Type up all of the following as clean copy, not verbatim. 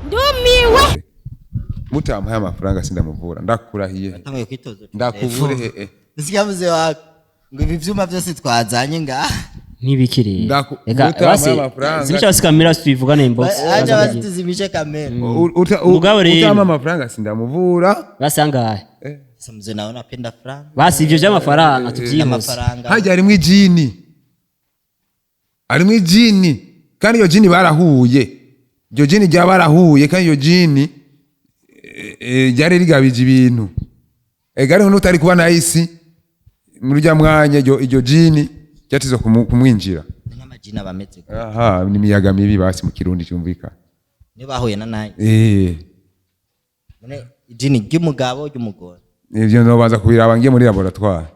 Ndumiwe. Mutamuhaye amafaranga sindamuvura, ndakurahiye. Natanguye kwitoza. Ndakuvure he? Sikavuze wako ngo ibi vyuma byose twazanye ngaha. Ntibikiri. Reka mutamuhaye basi amafaranga. zimisha basi kamera tubivugane inbox. Aje bazituzimishe kamera. Mugabo rero. Utama amafaranga sindamuvura. Basi angahe? Sasa mzee nawe unapenda franga. Basi ivyo vy'amafaranga tuvyihuse. Amafaranga. Hajya harimwo ijini, harimwo ijini, kandi iyo jini barahuye, iryo jini rya barahuye, kandi iyo jini ryari rigabije ibintu. Ega hariho n'utari kuba nayisi muri urya mwanya, iryo jini ryatizwa kumwinjira. N'amajina bameze gute? Aha ni imiyaga mibi basi mu Kirundi cyumvikana. Niyo bahuye na naye. Eh. None ijini ry'umugabo, ry'umugore? Ivyo nobanza kubiraba ngiye muri laboratoire.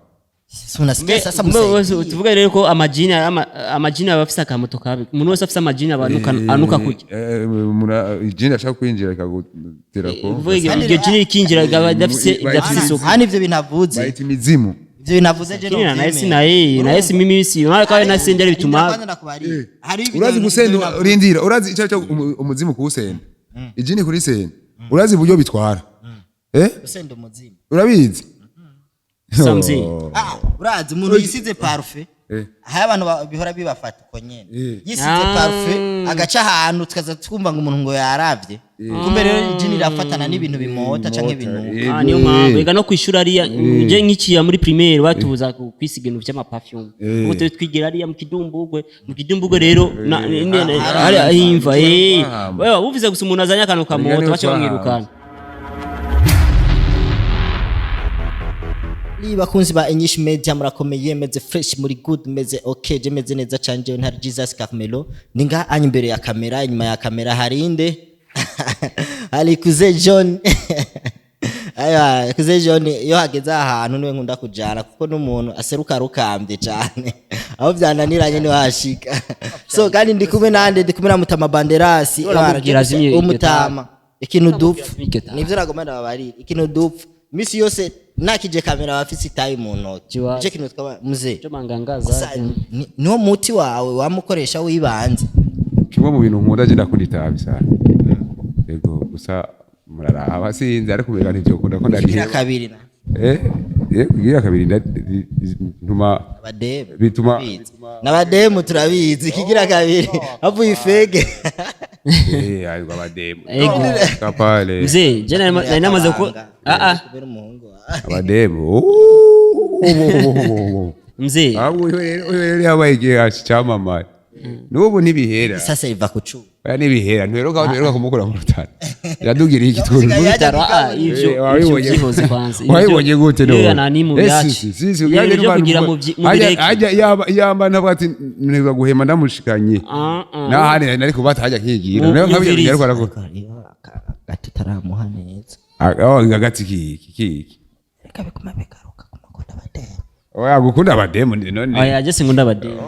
Sasa unasikia sasa Mbe wese msaidie. tuvuge rero ko amajini amajini aba afise akamoto kabi. Umuntu wese afise amajini aba anuka kurya. Ijini ashaka kwinjira ikagutera ko. Uvuga iryo jini rikinjira rikaba ridafise isuku. Hani ivyo bintu avuze. Bayita imizimu. Ivyo bintu avuze je. Kina naye sinaye naye si mimi si naye kwa na senderi bituma. Urazi gusenda, urindira, urazi icyo cyo umuzimu kuwusenda, ijini kurisenda, urazi uburyo bitwara, eh? Usenda umuzimu. Urabizi? Samzi. Oh. Ah, urazi umuntu yisize parfum. Hari abantu bihora bibafata uko nyene. Yisize parfum agaca ahantu tukaza twumva ngo umuntu ngo yaravye. Kumbe rero ijini irafatana n'ibintu bimota canke ibintu. Ah, niyo mpamvu ega no kwishura ariya nje nkiciya muri primaire batubuza kwisiga ibintu vy'amaperfume. Ubu twe twigira ariya mu kidumbugwe, mu kidumbugwe rero hari imva eh. Twahamba. Wewe uvuze gusa umuntu azanye akantu kamoto niho baca bamwirukana. Ni bakunzi ba English Media, murakomeye, meze fresh, muri good, meze okay, je meze neza cyane. Jewe ntari Jesus Carmelo ni nga anyu imbere ya kamera, inyuma ya kamera harinde hari Kuze John. Aya Kuze John iyo hageze ahantu niwe nkunda kujana kuko n'umuntu aseruka rukambye cyane, aho byananiranye niwe hashika. So kandi ndi kumwe nande, ndi kumwe na Mutama Banderasi. Uramubwira azimye iryo Umutama, ikintu dupfa. Azimye iryo tabi. Nivyo nagomba ndababarira, ikintu dupfa misi yose nakije kamera bafise itayi mu ntoki. Jiwazi. Ico kintu twaba muze. Cyo mangangaza. Sasa, niwo muti wawe wamukoresha wibanze. Kimwe mu bintu nkunda, je ndakunda itabi sana. Yego, gusa muraraba sinzi, ariko mbega ntivyokunda ko Kigira ndariheba. kabiri na Kugira kabiri ntuma abademu Bituma- turabizi. N'abademu turabizi kigira kabiri havuye ifege. Ayo abademu. Ego. Kapale. Mzee, je nari namaze ko ah ah. Kubera umuhungu wawe. Abademu. Mzee. Ahubwo uyu rero yabaye igihe cyamamare. N'ubu ntibihera. Sasa iva ku cuma. Oya ntibihera, ntiheruka kumukura mu rutaro. Yadugiriye igituru. Yajya Rutaro, ah, kugabura. ivyo Wabibonye. ivyo vyihoze kwanza. Wabibonye gute Iyo none? yanani mu byacu. Si, si, Iyo byo kugira mu bireke. Ajya yamba ntabwo ati ntabwo guhema ndamushikanye. Ah, ah. Nahandi nari kubata hajya nkigira. Mu Nayo nkabyo myumvirize. ariko arakora. Iyo agati utaramuha neza. Ah, oh, agati kiki kiki. Reka biguma bigaruka ku makunda abademu. Oya gukunda abademu ni none. Oya, je sinkunda abademu.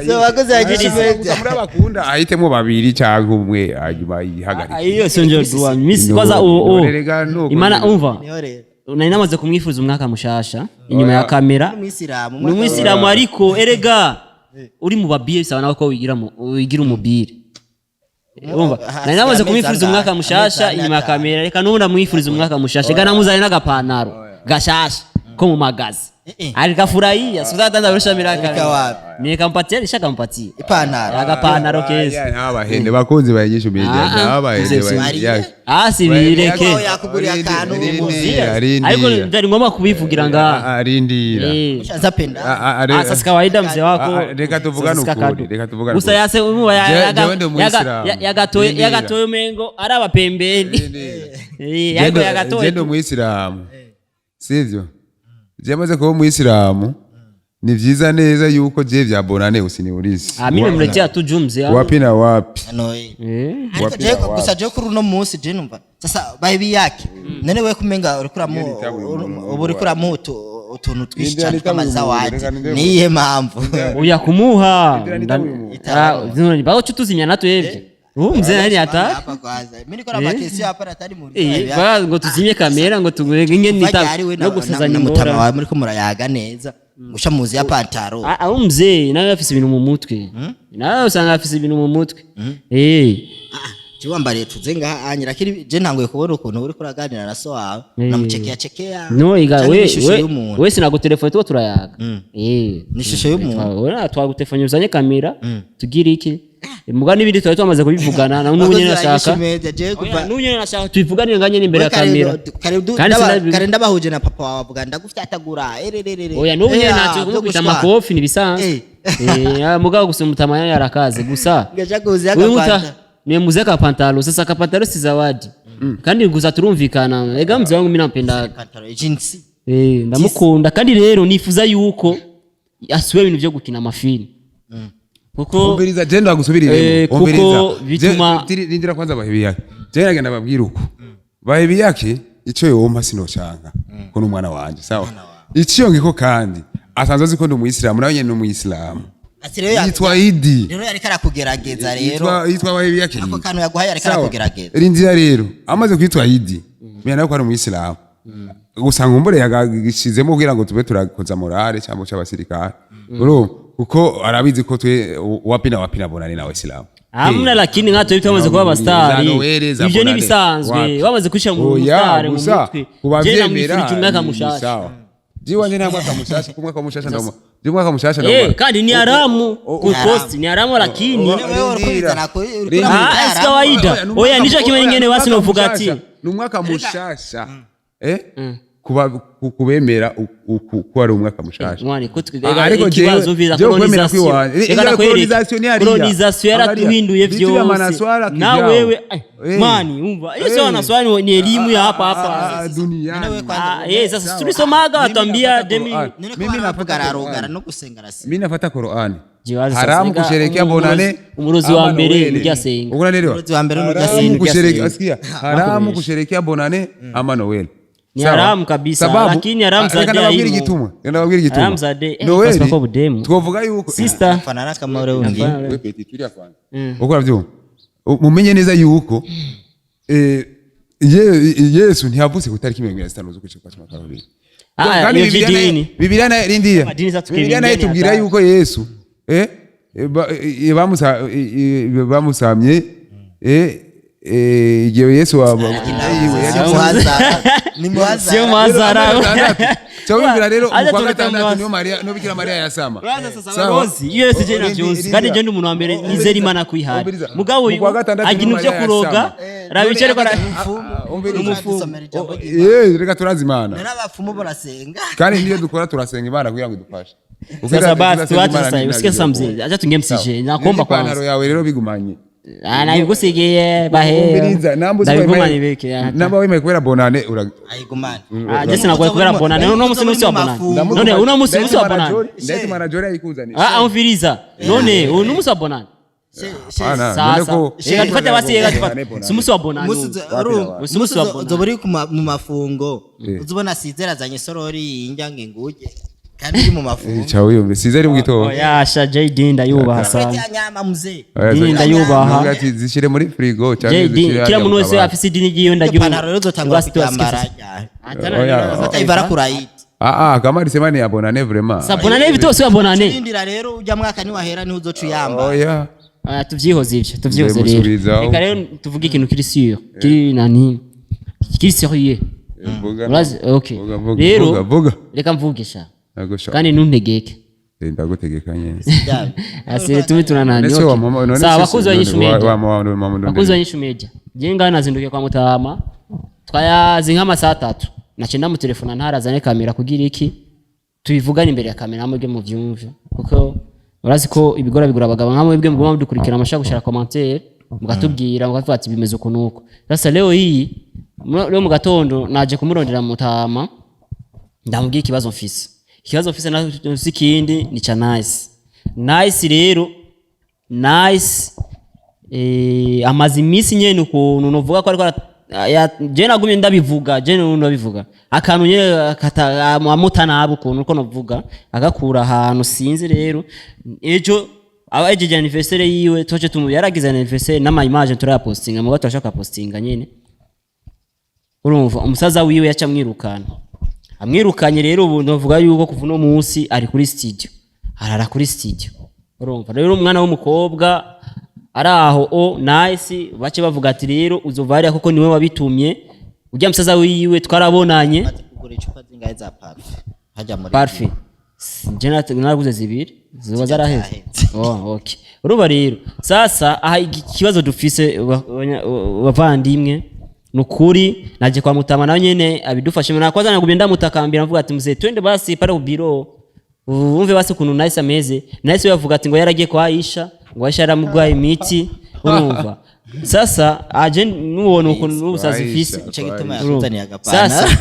So bakozi ya English Gusa Media. muri abakunda ahitemo babiri cyangwa umwe hanyuma yihagarike. Iyo sonjo duwa misi No, kwanza ubu no, ubu. rega, nuko Imana nyine. umva. Niho rero. Nari namaze kumwifuza umwaka mushasha inyuma ya Oya. kamera. Umwisilamu. Ni umwisilamu ariko erega uri mu babire bisaba nawe ko wigira wigira umubire. Urumva? Nari namaze kumwifuriza umwaka mushasha inyuma ya kamera, reka n'ubu ndamwifuriza umwaka mushasha, reka namuzane n'agapantaro gashasha ko mu magazi. Alikafurahia, sikuzatanza rusha miraka. Reka wapi? Nikampatia, nishakampatia. Ipantaro. Agapantaro keza. Ntabahende bakunzi ba Inyishu Media, Ah, ah. ntabahende Mzee, ba Ah, si bireke. Wawe yakuguriye akantu. Arindira. Ariko byari ngombwa kubivugira ngaha. Arindira. Eh. Ushaza penda. Ah, sasa kawaida mzee wako. Ah, ah, reka tuvugane Sasa ukuri, kado. reka tuvugane Gusa ukuri. yase umuba Jewe ndi umuyisilamu. yagatoye Rindira. yagatoye umengo araba pembeni. Eh, ariko yagatoye. Jendo umuyisilamu, sivyo? Je maze kuba umuyisilamu, ni vyiza neza yuko je vya bonane usiniurize. Ah, mimi nimemletea tu juu mzee wangu. Wapi na wapi? Ano eh. Eh. Ariko Wapi je na wapi? gusa je kuri uno munsi je numva sasa baby yake none we kumenga uriko uramu ubu uriko uramuha utuntu twinshi Ninde cyane anita uyu tw'amazawadi. muntu? Reka ninde Niyihe mpamvu? Oya kumuha. Ninde anita uyu muntu? Ah, zino bawo tutuzimya natwe evye. Ubu mzee nani hata? Hapa kwanza mimi niko na makesi hapa natari mu Eh, bara ngo tuzimye kamera ngo tugurege ingene nita no gusazanya na mutama ingora. wawe muriko murayaga neza gusha muzi ya pantaro. Ah, aho mzee nawe afise ibintu mu mutwe. Nawe usanga afise ibintu mu mutwe. Eh. Je wambariye tuze ngaha anyira kiri, je ntanguye kubona ukuntu uri kuraganira na so wawe, namucekea chekea. No iga Canke we n'ishusho we y'umuntu. we sinagutelefone, tuko turayaga. Ni ishusho y'umuntu. We twagutelefone uzanye kamera tugira iki muga n'ibindi twari twamaze kubivugana na n'ubu nyene nashaka. Je kuva Oya, n'ubu nyene nashaka tubivuganire nga nyene imbere ya We kare kamera. Kandi kare ndabahuje na papa wawe avuga ndagufyatagura erererere. Oya, n'ubu nyene ntacyo kumukubita amakofi nibisanzwe. Mugabo gusa umutama yarakaze gusa. Ngaja kuuzia Uyu muta akapanta. Nimemuuzia kapantalo. Sasa kapantalo si zawadi. Kandi gusa turumvikana. Ega mzee wangu mimi nampenda. Pantaro jeans. Ndamukunda kandi rero nifuza yuko asubiye ibintu byo gukina amafilm. Kuko Umviriza, je ndagusubirire. Kuko bituma- Rindira kwanza Bahebiyake. Je nagenda babwira uko Bahebiyake ico yompa sinocanga ko n'umwana wanje, sawa? Iciyo ngiko kandi asanzwe azi ko ndi umuyisilamu, nawe nyene ni umuyisilamu. Ati rero Yitwa Idi. Rero yariko arakugerageza rero. Yitwa Bahebiyake. Ako kantu yaguhaye yariko Sawa. arakugerageza. Rindira rero amaze kwitwa Idi, menya nawe ko ari umuyisilamu, gusa nkumbure yagishizemo kugira ngo tube turakoza morale cyangwa cy'abasirikare, urumva, kuko arabizi ko twe wapina wapina bonane na Waislamu. Hamna, lakini nka twebwe twamaze kuba abastari. Za Noel, za Ivyo Bonane. nibisanzwe. Wapi? Bamaze kwishira mu Oya, mustari mu gusa mutwe. Je kubavyemera namwifurije umwaka ni mushasha. sawa. Jiwanje nta mwaka mushasha, ku mwaka mushasha ndoma. Ji mwaka mushasha ndoma. Kandi ni haramu ku post, ni haramu lakini Oh, Wewe uri kubizana uri Rindira. Ah, si kawaida. Oya, ni Oya, umwaka nico kimwe oya, nyene ni basi umwaka novuga ati. mushasha. Ni umwaka mushasha. Kuba kubemera ko ari umwaka mushasha. Mwani ko Ah, ariko ikibazo viza jewe kwemera colonization. kwiwanje. Reka Iyo nakwereke. colonization ni hariya. Colonization yaratuhinduye Vitu vya vyose. manaswara Na kivyao. wewe mani umva. Hiyo sio wanaswara, ni elimu ya hapa hapa. Duniani. Wewe kwanza Ah, sasa tulisomaga watuambia Mimi demi nafuata None ko Mimi baravuga nafuata ararogara Qur'an. no gusenga arasiba. Mimi nafuata Qur'ani. Jiwazi sasa, Haramu ega, kusherekea bonane. Umurozi wa ama mbere Noeli. nirya senga. Unaelewa? Umurozi wa mbere nirya Haramu senga. kusherekea, Nirya sikia. Haramu Nakuresha. kusherekea bonane ama Noel. Ni Sawa? haramu kabisa, Sababu, lakini haramu za reka dei ndababwira haimo. igituma. Reka ndababwira igituma. Haramu za dei, Noeli, basi kwa budemu. twovuga yuko Sister. Fanana kama ule wengine. We petit, tulia kwanza. Uko uravyumva? Mumenye neza yuko Yesu ntiyavutse ku itariki 75 z'ukwezi kwa 12. Ah, Kandi iyo Bibiliya nayo- vy'idini. Bibiliya nayo rindiya. Amadini sasa Bibiliya nayo tukibinjira itubwira ni yuko Yesu bamusamye igihe Yesu Sio muhazara. Ni muhazara. Sio muhazara. Cyo wibwira rero Aza mu kwa tureka gatandatu muhazara. niyo Mariya, niyo Bikira Mariya yasama. Uraza sasa Sawa? barozi. Iyo yose je Oh, navyuzi. rindira. Kandi je ndi umuntu wa mbere nizera Imana kwihari. Umviriza. Mugabo Mu uyu kwa gatandatu agira niyo ibyo Mariya kuroga. yasama. Rabice ariko Umviriza. Dusomera ijambo ry'Imana. Reka turazi Imana. None abapfumu barasenga. Kandi niyo dukora turasenga Imana kugira ngo idufashe. Sasa basi Tuzasenga tuache Imana sasa. ni Usikie sasa nabyo. mzee. Acha tunge msije. Sawa. Nakuomba Ipantaro kwanza. yawe rero bigumanye. Ah, nabigusigiye bahe. Umviriza, namba uzi Ndabigumanye beke. namba wemeye kubera bonane ura Ayigumane. Ah, je sinagoye kubera bonane. Uno musi nusi wa bonane. None uno musi nusi wa bonane. Ndahita Manajori ayikuzanira. Ah, umviriza. None uno musi wa bonane. Hapana, none Sasa. ko Reka dufate basi, reka Bonane, dufate. bonane. Si umusi wa bonane. Umunsi Umunsi wa bonane. uzoba uri mu mafungo, uzubona sizera azanye isorori yinjya ngo inguge kandi uri mu mafungo. Cha wiyumve sizeri mu gitondo. Oya, sha JD ndayubaha sana. Ya nyama mzee. Oya, Dini ndayubaha. Nubwo ati zishyire muri frigo cyangwa JD zishyire kila hariya muntu mu wese kabati. afise idini ryiwe Iyo ndaryubaha. pantaro rero uzotangura kuyambara ryari? Oya. Utayivara kurayiti. Ah ah, kama alisema ni ya bonane vraiment. Sa bonane bitose wa bonane. Urindira rero ujya mwaka niwahera niho uzoca uyambara. Oya. Ah, tuvyihoze ivyo, tuvyihoze rero. Ndemusubizaho. Reka rero tuvuge ikintu kiri sûr, kiri nani? Kiri sérieux. Vuga. Urazi, okay. Vuga, vuga, Rero vuga, vuga. reka mvuge sha. Nagosha. Kandi ntuntegeke. Ndagutegeka nyene. Asire tube tunanani. None se wa mama, none Sawa, se bakuzi wa Nyishu Media. wa mama wa mama. Bakuzi wa Nyishu Media. Je ngaha nazindukiye kwa Mutama. Twayazi nk'amasaha atatu. Naciye ndamutelefona ntarazane kamera kugira iki? Tubivugane imbere ya kamera mwebwe muvyumve. Kuko urazi ko ibigora bigura abagabo nka mwebwe muguma mudukurikira amashaka gushira commentaire mukatubwira mukavuga ati bimeze uku nuko. Sasa leo hii leo mu gatondo naje kumurondera Mutama ndamubwira ikibazo mfise. Ikibazo mfise na si kindi ni cha Nice. Nice rero Nice amaze iminsi nyene ukuntu novuga ko ariko je nagumye ndabivuga, je ndabivuga akantu nyene amuta nabi ukuntu uko novuga agakura ahantu sinzi. Rero ejo aba ejeje anniversaire yiwe, toce tumu yaragize anniversaire n'ama image turayapostinga muga turashaka postinga nyene. Urumva umusaza wiwe yaca amwirukana, amwirukanye rero ubu novuga yuko kuva uno munsi ari kuri studio, arara kuri studio. Urumva rero umwana w'umukobwa Ari aho o Nice bace bavuga ati rero uzova hariya kuko niwe wabitumye ujya musaza wiwe twarabonanye. Maze kugura icupa zingahe za parfum hajya muri? Parfum je naraguze zibiri, ziba zaraheze. Zaraheze. Oh, okay. Urumva rero sasa aha ikibazo dufise, bavandimwe, nukuri naje kwa mutama nawe nyene abidufashe. Na kwanza nagumye ndamutakambira, mvuga ati: "Mzee, twende basi pale ubiro wumve basi ukuntu Nice ameze." Nice we avuga ati ngo yaragiye kwa Aisha, ngo Aisha yaramugwaye imiti. Urumva sasa aje nubona ukuntu n'ubusazi Aisha. fise. Nico gituma Urumva. yakuzaniye agapana. Sasa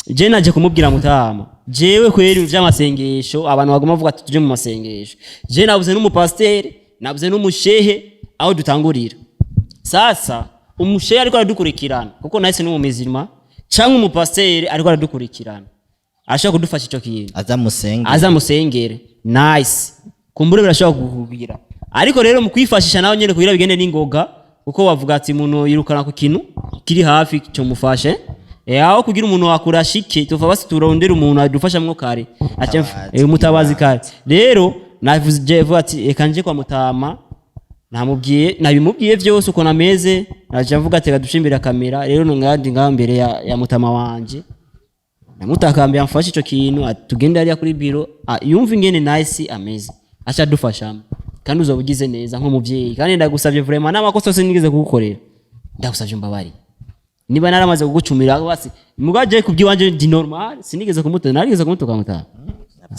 je naje kumubwira mutama, jewe kweri vy'amasengesho, abantu baguma bavuga ati tuje mu masengesho, je nabuze n'umupasiteri, nabuze n'umushehe aho dutangurira. Sasa umushehe ariko aradukurikirana, kuko nahise n'umumizirima, canke umupasiteri ariko aradukurikirana ashobora kudufasha ico kintu, aza musenge. Aza musengere Nice, kumbure birashobora kukugira. Ariko rero mu kwifashisha nawe nyene kugira bigende n'ingoga, kuko bavuga ati umuntu yirukana ku kintu kiri hafi cyo mufashe. Aho kugira umuntu wakurashike tuva basi turondera umuntu adufashamwo kare. Aca umutabazi kare. Rero navuze je vuga ati reka nje kwa mutama, namubwiye, nabimubwiye vyose uko nameze. Naje mvuga ati reka dushe kamera. Rero ngandi ngaho mbere ya mutama wanje, namutakambye amfashe ico kintu, tugende hariya kuri biro, yumve ingene Nice ameze, aca adufashamo. Kandi uzoba ugize neza nk'umuvyeyi. Kandi ndagusavye vraiment, n'amakosa yose nigeze kugukorera, ndagusavye mbabari niba naramaze kugucumira. Basi mugaje kubyiwanje ndi normal, sinigeze kumutuka, narigeze kumutuka mutaha?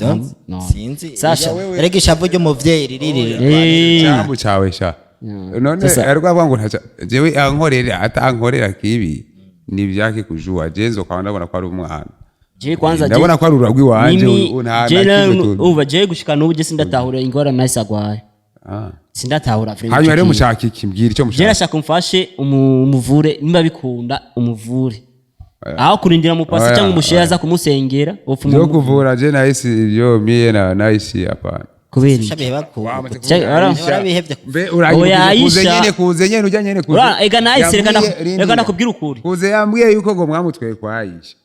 Navyo No. sinzi. Sasha. Erega ishavu ry'umuvyeyi ririri. Cyambu cyawe sha none. Sasa. Ariko avuga ngo ntaca jewe ankorera atankorera kibi ni byake kujua, je nzokaba ndabona ko ari umwana. Je kwanza Ndabona ko ari ururabwo iwanje. Mimi, nta je na kimwe umva, je gushika n'ubu je sindatahura ingorane Nice agwaye. Ah. Sindatahura vraiment Hanyuma ico rero kintu. mushaka iki? Mbwira icyo Je mushaka. nashaka umfashe, umuvure nimba bikunda, umuvure aho kurindira mupasi Oya, cyangwa umushehe oya. aza kumusengera upfa. Byo kuvura je Nice ibyo miye na Nice hapana. Kubera iki? Shabihe bakuru. Warabihevye. Mbe uranyibukije Oya, kuze Aisha. nyene, kuze nyene ujya nyene kuze. Ega Nice, reka Rindira. reka ndakubwira ukuri. Kuze yambwiye yuko ngo mwamutwaye kwa Aisha.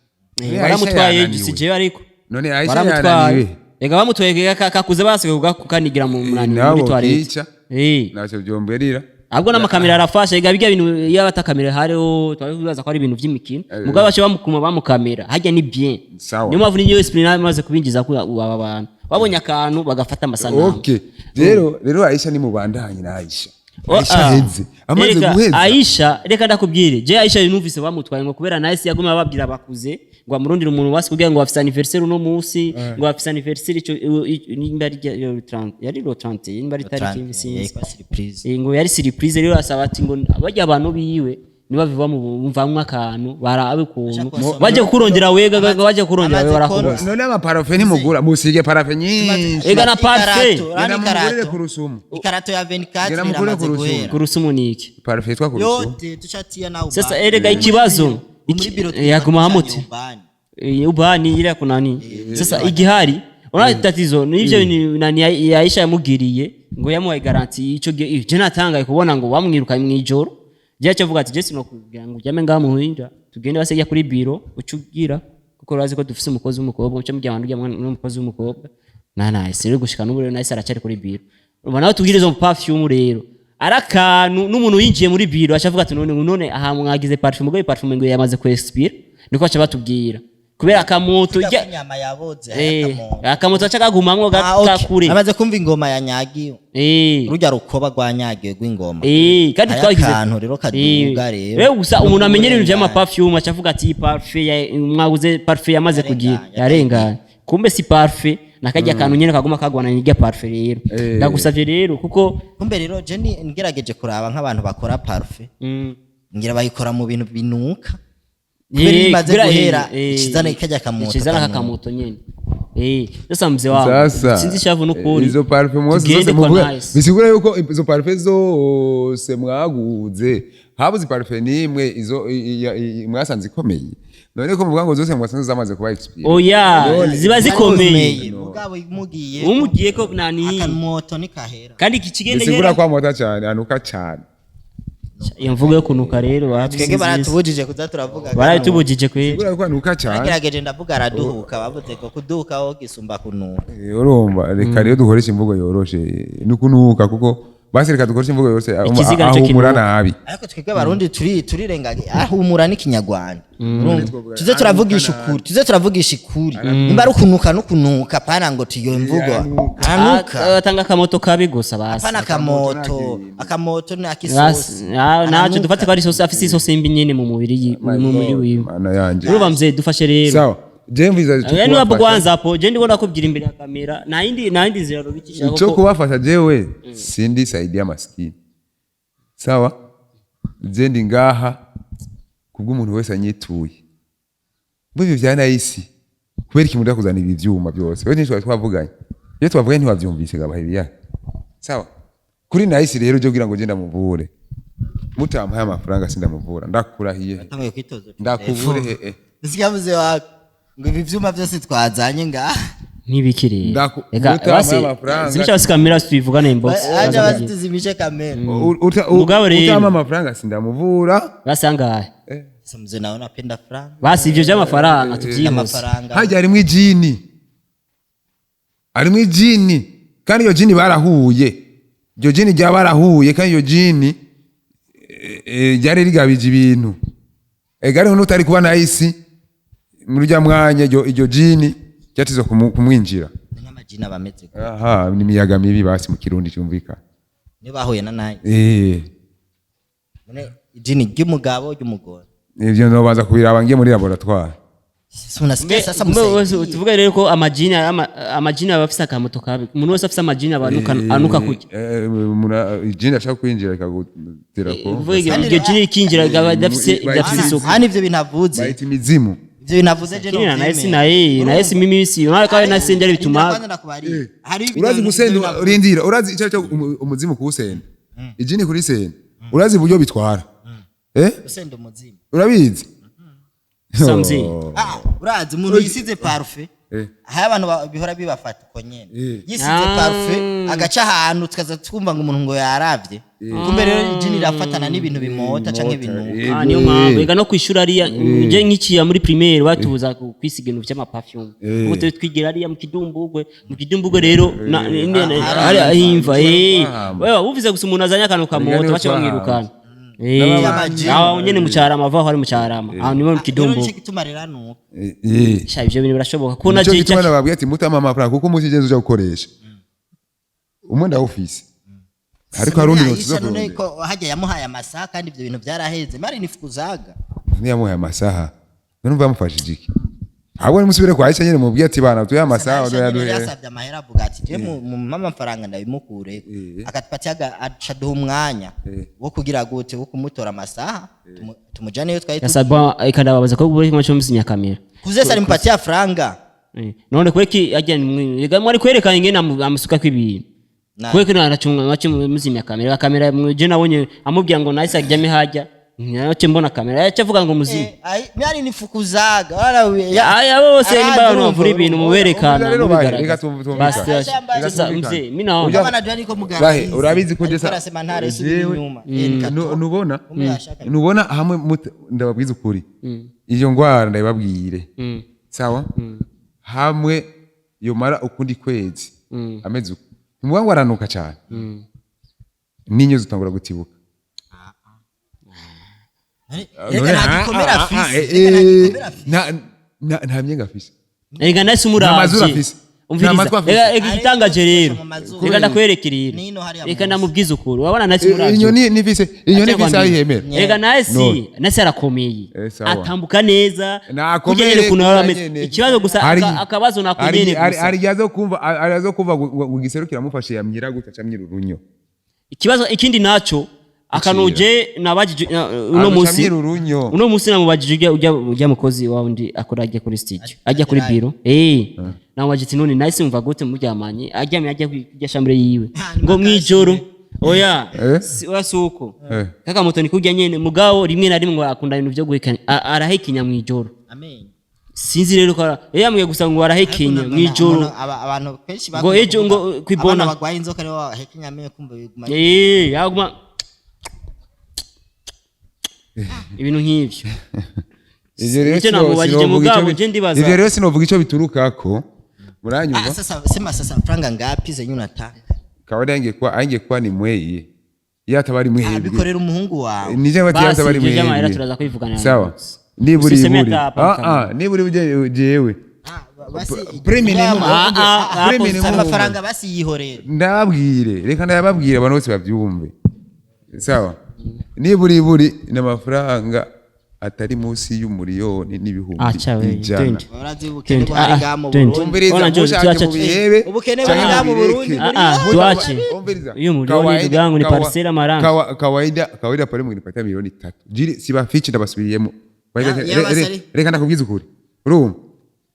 None Aisha Baramutwaye. yananiwe. Si jewe ariko. None Aisha Baramutwaye. yananiwe. Ega bamutwaye kakuze basigaye kukanigira mu munani Nabo muri toilette. kica. Ntacyo byomberira. Ahubwo n'amakamera arafasha. Ega bijya bintu iyo abatakamera hariho twari bibaza ko ari ibintu by'imikino, mugabo bace bamukuma bamukamera hajya ni bien. Sawa. Niyo mpamvu niyo esprit namaze kubinjiza ko aba bantu babonye akantu bagafata amasanamu. Okay, rero Aisha ni mubandanye na Aisha. Oh, Aisha ah. heze amaze Erega, guheza. Aisha, reka ndakubwire, je Aisha numvise bamutwaye ngo kubera Nice yaguma ababwira bakuze ngo amurondire umuntu wasi kugira ngo bafise anniversaire uno munsi, ngo bafise anniversaire ico nimba ari 30, yari le 30, nimba ari tariki sinzi. Surprise. Ngo yari surprise. Rero asaba ati ngo bajya abantu biwe niba biva mu mvamwe akantu barabe ukuntu baje kukurondera wega, baje kukurondera we barakubona. None amaparufe ntimugura, musige parafe nyinshi. Ega na parfait. Genda mugurire ku rusumo. Ikarato ya 24 Genda mugurire iramaze ku rusumo. guhera. Kurusumu niki? Parufe yitwa ku rusumo. Yote tushatia na Sasa erega ikibazo muri biro. Yaguma hamuti. Ubani ile kuna nani. Sasa igihari unaona tatizo nivyo ni nani ya Aisha yamugiriye ngo yamuhaye garantie ico gihe. Je natangaye kubona ngo bamwirukanye mwijoro. Je aca avuga ati je sinokubwira ngo ujyame ngaha muhinja, tugende basejya kuri biro ucugira, kuko urazi ko dufise umukozi w'umukobwa, uca mujya abantu ujya n'umukozi w'umukobwa na Nice. Rero gushika n'ubu rero Nice aracari kuri biro. Ubona nawe tubwire izo perfume rero ari akantu n'umuntu yinjiye muri biro aca avuga ati none aha mwagize parfum, ubwo parfum ngo yamaze ku expire, niko aca batubwira kubera akamoto Inyama yaboze. Akamoto aca kagumamwo gakure. Amaze kumva ingoma yanyagiwe. Rujya rukoba rwanyagiwe rw'ingoma. Kandi Hariho twagize akantu rero kaduga rero. Rero gusa No umuntu amenyera ibintu kurengana. by'amaperfume aca avuga ati iyi parfum mwaguze parfum yamaze kugira Yarenganye. yarenganye, kumbe si parfum, nakajya kantu nyene kaguma kagwana n'irya parfum. Rero ndagusavye rero kuko Kumbe rero je ngerageje kuraba nk'abantu bakora parfum, ngira bayikora mu bintu binuka kubera iyo imaze guhera ikizana ikajya akamoto ikizana kanuka. Kakamoto nyene. Sasa mzee wangu, Sasa sinzi shavu n'ukuri. Izo parufe mwose Tugende zose kwa muvuga Nice. bisigura yuko izo parufe zose mwaguze habuze parufe n'imwe izo mwasanze ikomeye. None ko muvuga ngo zose mwasanze zamaze kuba expire? Oya, None- ziba zikomeye. Mugabo mugiye Umugiye ko nani akamoto nikahera. Kandi iki kigende Bisigura ko amota cyane anuka cyane. Iyo mvugo yo kunuka rero Twebwe baratubujije kuza turavuga. Baratubujije kweli. Bisigura ko anuka cyane. Nagerageje ndavuga araduhuka, bavuze ko kuduhuka wo gisumba kunuka. Urumva, reka rero dukoreshe imvugo yoroshe nukunuka kuko Basi reka dukoreshe imvugo yose. Ikiziga nico Ahumura kinuka. nabi. Ariko twebwe Abarundi turirengaga ahumura n'ikinyarwanda. Urumva? Tuze turavugisha ukuri, tuze turavugisha ikuri. Nimba ari ukunuka n'ukunuka, pana ngo tuyo mvugo anuka. Atanga akamoto kabi gusa basi. Pana akamoto, akamoto ni Basi, akisosi. naco dufate ko ari isosi, afise isosi mbi nyene mu mubiri wiwe. Mana yanje. Urumva mzee, dufashe rero. Sawa, je mviza Yani wapo kwanza hapo je ndiko nakubwira imbere ya kamera, nta yindi nzira rubicisha. Ico kubafasha, jewe sindi saidia maskini, sawa? Je ndi ngaha kubw'umuntu wese anyituye. Mbivyo vya nahisi kubera iki muda kuzana ibi vyuma byose? Wewe ntitwari twavuganye, iyo twavuganye ntiwavyumvise gabahe biya. Sawa, kuri nahisi rero je kugira ngo je ndamuvure, mutampaye amafaranga sindamuvura, ndakurahiye. Tanguye kwitoza. Ndakuvure he eh. Sikavuze wako ngo ibi vyuma byose twazanye ngaha. Nk'ibiki rero? Reka mutampaye basi amafaranga. zimisha basi kamera tubivugane inbox. Aje bazituzimishe kamera. Mugabo rero. Utampa amafaranga sindamuvura. Basi angahe? Sasa mzee naona napenda franga. Basi ivyo vy'amafaranga tuvyihuse. Amafaranga. Hajya harimwo ijini, harimwo ijini, kandi iyo jini barahuye, iryo jini rya barahuye, kandi iyo jini ryari rigabije ibintu. Ega hariho n'utari kuba nahisi muri urya mwanya, iryo jini ryatizwa kumwinjira. N'amajina bameze gutya. Aha ni imiyaga mibi basi mu Kirundi cyumvikana. Niyo bahuye na naye. None ijini ry'umugabo, ry'umugore? Ivyo nobanza kubiraba ngiye muri laboratoire. Sasa unasikia sasa Mbe wese msaidie. tuvuge rero ko amajini aba afise akamoto kabi, umuntu wese afise amajini aba anuka kurya. Ijini ashaka kwinjira ikagutera ko. Kuvuga iryo jini rikinjira rikaba ridafise isuku. Hano ivyo bintu avuze. Bayita imizimu. Ivyo bintu avuze je. Kini na nahisi naye nahisi mimi si unaona kwa nahisi njali bituma. Urazi gusenda, rindira, urazi icyo cyo umuzimu kuwusenda, ijini kurisenda, urazi uburyo bitwara, eh? Usenda umuzimu? Urabizi? Samzi. Oh. Ah, urazi umuntu yisize parfum? Hari abantu bihora bibafata uko nyene. Yisize parfum agaca ahantu, tukaza twumva ngo umuntu ngo yaravye. Kumbe rero ijini irafatana n'ibintu bimota canke ibinuka. Ah, niyo mpamvu ega no kwishura ariya nje nkiciya muri primaire batubuza kwisiga ibintu vy'amaperfume. Ubu twe twigira ariya mu kidumbugwe rero hari imva Twahamba. wewe uvuze gusa umuntu azanye akantu kamoto niyo baca bamwirukana. Y'amajini. Aho nyene mu Carama, avaho ari mu Carama, aho ni mu Rero Kidumbugwe. nico gituma rero anuka. Sha, ivyo bintu birashoboka ko na Nico je gituma nababwiye ati mutama amafaranga, kuko umunsi ugeze uja gukoresha umwe ndawufise, ariko hari undi Aisha notuza none kurondera. ko hajya yamuhaye amasaha kandi ivyo bintu vyaraheze mari nifukuzaga. Ntiyamuhaye amasaha, none umva yamufashije iki? Ahubwo nimusubire kwa Aisha nyene mubwiye ati bana tuye amasaha. Aisha nyene Odoya. yasavye amahera avuga ati je mu mama amafaranga ndabimukure, akatupatia aca duha umwanya wo kugira gute, wo kumutora amasaha, tumujane iyo twari yasabwa ikandababaza ko buri kimwe cyo musinya kamera. Kuzesa alimpatia franga. None kweki ajya ega mwari kwerekana ingene amusuka kw'ibintu. Kweki nacunga naco muzimya kamera, kamera je nabonye amubwira ngo nahise aryame hajya, naco mbona kamera yaca avuga ngo muzimye. Myari nifukuzaga wala Aya bose Ah, nimba abantu urumva, bavura ibintu muberekana Rero bahe, mubigaragaza. reka tumvikane. Basi, Reka sasa tumvikane. mzee mimi naona Ujya- Kama najua niko mugarizi. Bahe, urabizi ko Alikuwa anasema ntare subira inyuma. Nikatoka. Nubona Kumbe yashaka. nubona hamwe ndababwiza ukuri, iyo ngwara ndabibabwire. Sawa, hamwe yomara ukundi kwezi ameze uko, ntimuvuga ngo aranuka cyane, n'inyo zitangura gutibuka. Reka nta gikomere afise. Reka nta gikomere afise. Nta myenga afise. Erega nahise Nta mazuru umuravye. afise. Umviriza. Nta matwi afise. Reka igitangaje rero. Mu mazuru. Reka ndakwereke rero. Nino hariya Reka munsi. ndamubwiza ukuri. Urabona nahise umuravye. Inyoni nifise, inyoni ifise aho ihemera. Rega nahise No. nahise arakomeye. Sawa. Atambuka neza. Nakomere. Kurya nyene ukuntu aba ameze. Nyene. Ikibazo gusa akabazo nako nyene gusa. Hari igihe azokumva, hari azokumva ngo igiseru kiramufashe, yamyira gutya acamyira urunyo. Ikibazo ikindi naco akanuje nabajije uno Aca munsi amyira urunyo. Uno munsi namubajije ujya mukozi wa undi akora ajya kuri studio, ajya kuri biro, namubajije ati none nahise mva gute muryamanye, aryamye ajya kujya chambre yiwe ngo mwijoro oya. Oya suko. Kaka moto ni kurya nyene, mugabo rimwe na rimwe ngo akunda ibintu vyo guhekenya, arahekenya mwijoro. Amen. Sinzi rero ko yambwiye gusa ngo arahekenya mwijoro. Abantu kenshi Ngo ejo ngo kwibona. Abana bagwaye inzoka rero bahekenya amenyo kumva biguma. Yaguma ibintu nk'ivyo. Ivyo rero Nicyo namubajije sinovuga mugabo, ico je ndibaza. Ivyo rero sinovuga ico biturukako, muranyumva? Ah, sasa sema sasa franga ngapi zenye unataka? Kawaida ingekuwa ni mweye, iyo ataba ari mwebwe. Bikorera umuhungu wawe. Nije bati Basi, ataba ari ivyo vy'amahera mwebwe. Turaza kubivuganira. Sawa, niburi Usiseme buri hata hapa ah ah, niburi uje jewe. Ah, basi Prime ni Ah, ah, prime hapo ni amafaranga basi yihorere. Ndababwire, reka ndababwire abantu bose babyumve. Sawa, niburi buri ni amafaranga atari munsi y'umuriyoni n'ibihumbi Acha we, 100. twende. Urazi ubukene Twende. buhari Ah, ngaha mu twende. Burundi. Umviriza, Ona John, mushake tuache- mubihebe Ubukene canke buri ngaha mu mubireke. Burundi. Ah, ah, tuache. Umviriza. Hiyo milioni ndugu yangu ni parcela marangi. Kawaida kawaida pale mngenipatia milioni 3. Jiri sibafichi, ndabasubiriyemo. Yaba Reka ndakubwiza ukuri. Urumva?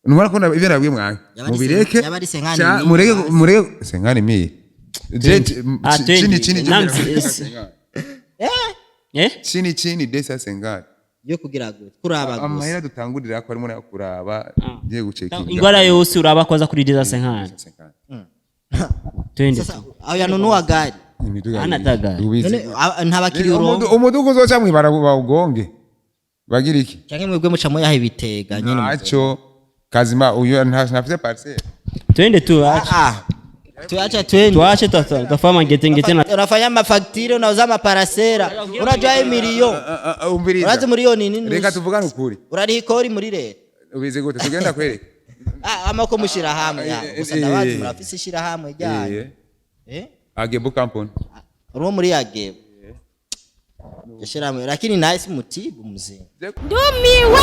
Numara ko ivyo nabwiye mwange. Yaba ari Mubireke. yaba ari cinquante mille, Mureke basi. mureke 50 mille. Je Ah, chini 20. chini Eh? Eh? chini chini 250. Yo kugira gute? Kuraba gusa. Amahera dutangurira ko harimo nayo kuraba ngiye gucekinga. Ingwara yose uraba kwanza kuri deux cinquante. Twende. Sasa aho yanunua gari. Imiduga Hana ibiri. tagari. Ubizi. None nta bakiriya uronka? Umuduga uzoca mwibara bawugonge bagira iki? Canke mwebwe muca muyaha ibitega nyene? Ntacyo kazima, uyu ntafite parcelle. Twende tu, acha. Ah, tuacha twende. Tuache, tutafanya ngete ngete na Unafanya mafacture, unauza maparcelle, unajua hii milioni. Umviriza. Urazi miliyoni ni Reka nusu. tuvugane ukuri. Urariha ikori muri leta? Ubizi gute? Tugenda kwereka. Ah, amako mushirahamwe ya gusa ndabazi murafise ishirahamwe ryanyu. Eh? Agebo Company. Uri muri Agebo. Ishirahamwe, lakini naye si mutibu mzee. Ndumiwe.